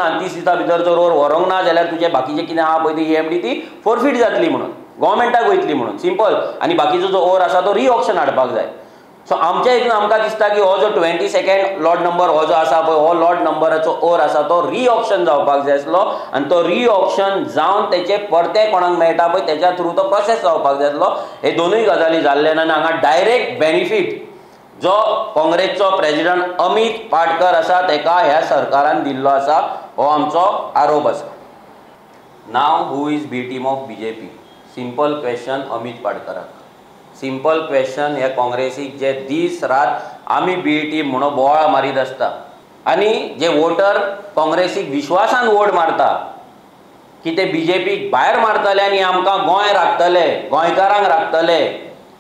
ना, 30 दिसां भितर जर ओर व्हरूंक ना जाल्यार तुजें बाकीचें कितें आहा पळय ती EMD ती फोरफीट जातली म्हणून, गव्हर्मेंटाक वयतली म्हणून, सिंपल. आनी बाकीचो जो ओर आसा तो रिऑक्शन हाडपाक जाय. सो आमच्या हितून आमकां दिसता की हो जो 22nd lot number हो जो आसा पळय, हो लॉट नंबराचो ओर आसा तो रिऑक्शन जावपाक जाय आसलो आनी तो रिऑक्शन जावन तेचे परते कोणाक मेळटा पळय तेच्या थ्रू तो प्रोसेस जावपाक जाय आसलो. हे दोनूय गजाली जाल्ले ना आनी हांगा डायरेक्ट बेनिफीट जो काँग्रेसचो प्रेजिडंट अमित पाटकर आसा तेका ह्या सरकारान दिल्लो आसा, हो आमचो आरोप आसा. Now who is B team of BJP? Simple question Amit पाटकराक, simple question. हे काँग्रेसीक जे दीस रात आमी बी टीम म्हणून बोवाळ मारीत आसता आनी जे वोटर काँग्रेसीक विश्वासान वोट मारता की ते बीजेपीक भायर मारतले आनी आमकां गोंय राखतले, गोंयकारांक राखतले,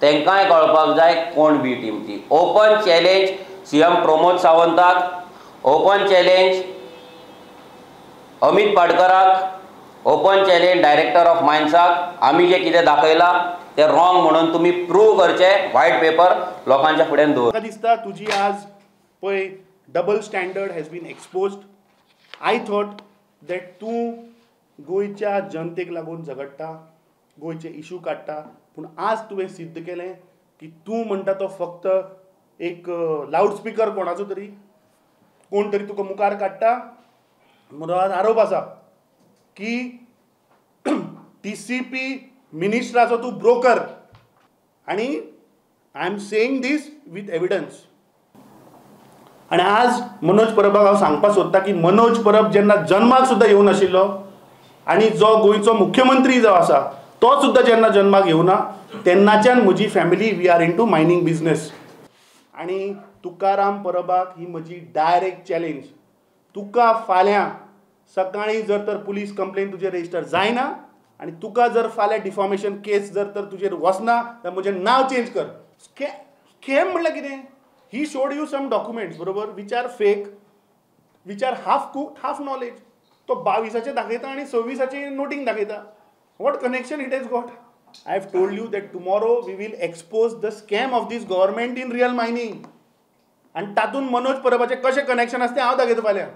तांकांय कळपाक जाय कोण बी टीम ती. Open challenge CM Pramod सावंताक, open challenge Amit पाटकराक, open challenge director of मायन्साक. आमी जे कितें दाखयलां ते रॉंग म्हणून तुमी प्रूव करचे, व्हायट पेपर लोकांच्या फुड्यान दवर. म्हाका दिसता तुजी आज पळय double standard has been exposed. I thought that तूं गोंयच्या जनतेक लागून झगडटा, गोंयचे इशू काडटा, पूण आज तुवें सिद्ध केलें की तूं म्हणटा तो फक्त एक लावडस्पिकर कोणाचो तरी, कोण तरी तुका मुखार काडटा. म्हणून आज आरोप आसा की TCP मिनिस्टराचो तूं ब्रोकर, आनी I am saying this with evidence. आनी आज मनोज परबाक हांव सांगपाक सोदता की मनोज परब जेन्ना जन्माक सुद्दां येवं नाशिल्लो आनी जो गोंयचो मुख्यमंत्री जो आसा तो सुद्दां जेन्ना जन्माक येवना तेन्नाच्यान म्हजी family we are into mining business. आनी तुकाराम परबाक ही म्हजी डायरेक्ट चॅलेंज, तुका फाल्यां सकाळीं जर तर पुलीस कंप्लेन तुजेर रजिस्टर जायना आनी तुका जर फाल्यां डिफॉमेशन केस जर तर तुजेर वचना जाल्यार म्हजें नांव चेंज कर. स्कॅम म्हणल्यार कितें? He showed you some documents बरोबर, which are fake, which are half cooked, half knowledge. तो 22 दाखयता आनी 26 नोटींग दाखयता. What connection it has got? I have told you that tomorrow we will expose the scam of this government in real mining. आनी तातूंत मनोज परबाचें कशें connection आसा तें हांव दाखयता फाल्यां.